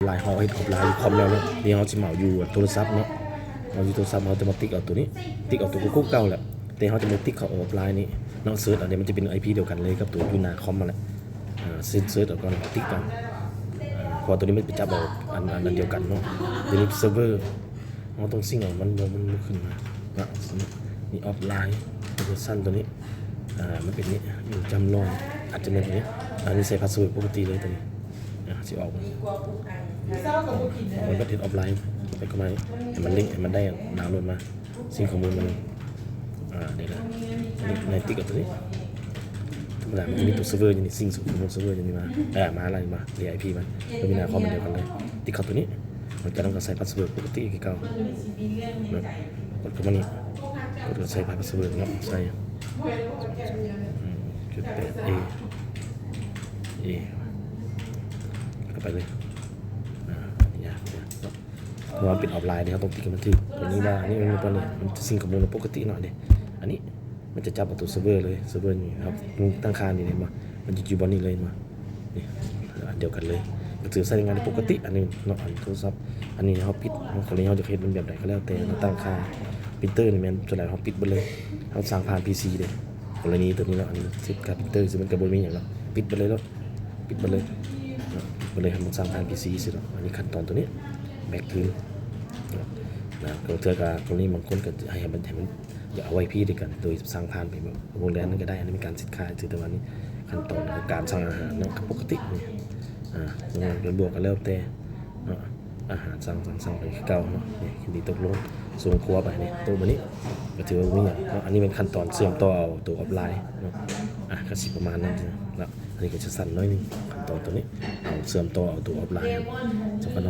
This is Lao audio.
ລາຍ ເຮົາເຮັດອອຟລາຍຢູ່ຄອມແລ້ວເນາະ. ນີ້ເຮົາຊິມາເອົາຢູ່ໂທລະສັບເນາະ. ເອົາຢູ່ໂທລະສັບ ເຮົາຈະມາຕິກເອົາໂຕນີ້ ຕິກເອົາໂຕກູໂກເກົ່າແຫຼະ ແຕ່ເຮົາຈະມາຕິກເຂົ້າອອຟລາຍນີ້ເນາະ. ເສີດເອົາເດ ມັນຈະເປັນໄອພີດຽວກັນເລີຍກັບໂຕຢູ່ໜ້າຄອມຫັ້ນແຫຼະ. ອາ ເສີດ ເສີດເອົາກ່ອນ ຕິກກ່ອນ ອາ ເພາະວ່າໂຕນີ້ມັນໄປຈັບເອົາອັນ ອັນ ອັນດຽວກັນເນາະ. ດຽວນີ້ເຊີເວີ ເຮົາຕ້ອງຊິງເອົາ ມັນບໍ່ ມັນບໍ່ຂຶ້ນມານະ. ນີ້ອອຟລາຍ ເວີຊັນໂຕນີ້ ອາ ມັນເປັນນີ້ ຢູ່ຈຳລອງ ອາດຈະແມ່ນໂຕນີ້. ອັນນີ້ໃສ່ພາສເວີດປົກກະຕິເລີຍໂຕນີ້. ອາ ຊິອອກມາ ມັນກໍຕິດອອຟລາຍ ໄປກໍມາ ໃຫ້ມັນລິງ ໃຫ້ມັນໄດ້ດາວໂຫຼດມາ ຊິງຂໍ້ມູນມັນ ອາ ນີ້ລະ ໃນຕິກກັບໂຕນີ້. ທຳມະດາມັນຈະມີໂຕເຊີເວີຢູ່ນີ້ ຊິງຂໍ້ມູນເຊີເວີຢູ່ນີ້ມາ ເອີ ມາລະ ມາ ເດໄອພີມາ ກໍມີໜ້າຄອມອັນດຽວກັນເລີຍ. ຕິກເຂົ້າໂຕນີ້ ຫຼັງຈາກນັ້ນກໍໃສ່ພາສເວີດປົກກະຕິຄືເກົ່າເນາະ. ກົດເຂົ້າມານີ້ ກົດກໍໃສ່ພາສເວີດເນາະ ໃສ່ ອືມ ຈຸດແປດເອ ເອ ເຂົ້າໄປເລີຍ. ອາ ນີ້ຍາກ ເພາະວ່າເປັນອອຟລາຍເດ ເຮົາຕ້ອງຕິກໃຫ້ມັນຖືກ. ຕົວນີ້ວ່າ ອັນນີ້ ຕົວນີ້ມັນຈະຊິງຂໍ້ມູນປົກກະຕິເນາະເດ. ອັນນີ້ ມັນຈະຈັບເອົາໂຕເຊີເວີເລີຍ ເຊີເວີນີ້ເຮົາຕັ້ງຄ່ານີ້ເຫັນບໍ່ ມັນຈະຢູ່ບ່ອນນີ້ເລີຍ ເຫັນບໍ່ ນີ້ ອັນດຽວກັນເລີຍ ກໍຖືໃຊ້ງານໄດ້ປົກກະຕິ. ອັນນີ້ເນາະ ອັນໂທລະສັບ ອັນນີ້ເຮົາປິດ ເຮົາ ກໍເລີຍເຮົາຈະເຮັດມັນແບບໃດກໍແລ້ວແຕ່ ເຮົາຕັ້ງຄ່າ ປຣິນເຕີນີ້ແມ່ນສ່ວນຫຼາຍເຮົາປິດເບິດເລີຍ ເຮົາສ້າງຜ່ານພີຊີເດ້. ກໍລະນີຕົວນີ້ເນາະ ອັນນີ້ເຊັດຄ່າປຣິນເຕີ ຊຶ່ງມັນກໍບໍ່ມີຫຍັງເນາະ ປິດເບິດເລີຍເນາະ ປິດເບິດເລີຍເນາະ ປິດເບິດເລີຍ ເຮົາສ້າງຜ່ານພີຊີຊື່ເນາະ. ອັນນີ້ຂັ້ນຕອນຕົວນີ້ ແບັກຄືນເນາະ ນະ ບາງເທື່ອກໍຕົວນີ້ບາງຄົນກໍໃຫ້ ໃຫ້ມັນ ໃຫ້ມັນ ຢາກເອົາໄວ້ພີດຽວກັນ ໂດຍສ້າງຜ່ານໄປວົງແດນນັ້ນກໍໄດ້. ອັນນີ້ເປັນການເຊັດຄ່າຊື່ ແຕ່ວ່ານີ້ຂັ້ນຕອນຂອງການສັ່ງອາຫານເນາະ ກໍປົກກະຕິນີ້ ອາ ລະບວກກໍແລ້ວແຕ່ເນາະ ອາຫານສັ່ງ ສັ່ງ ສັ່ງໄປຄືເກົ່າເນາະ. ນີ້ ຍິນດີຕົກລົງ ສົ່ງຄົວໄປນີ້ ໂຕະມື້ນີ້ ກໍຖືວ່າບໍ່ມີຫຍັງເນາະ. ອັນນີ້ແມ່ນຂັ້ນຕອນເຊື່ອມຕໍ່ເອົາໂຕອອຟລາຍເນາະ. ອາ ກໍຊິປະມານນັ້ນລະ ອັນນີ້ກໍຈະສັ້ນໜ້ອຍໜຶ່ງ ຂັ້ນຕອນໂຕນີ້ ເອົາເຊື່ອມຕໍ່ເອົາໂຕອອຟລາຍສຳຄັນ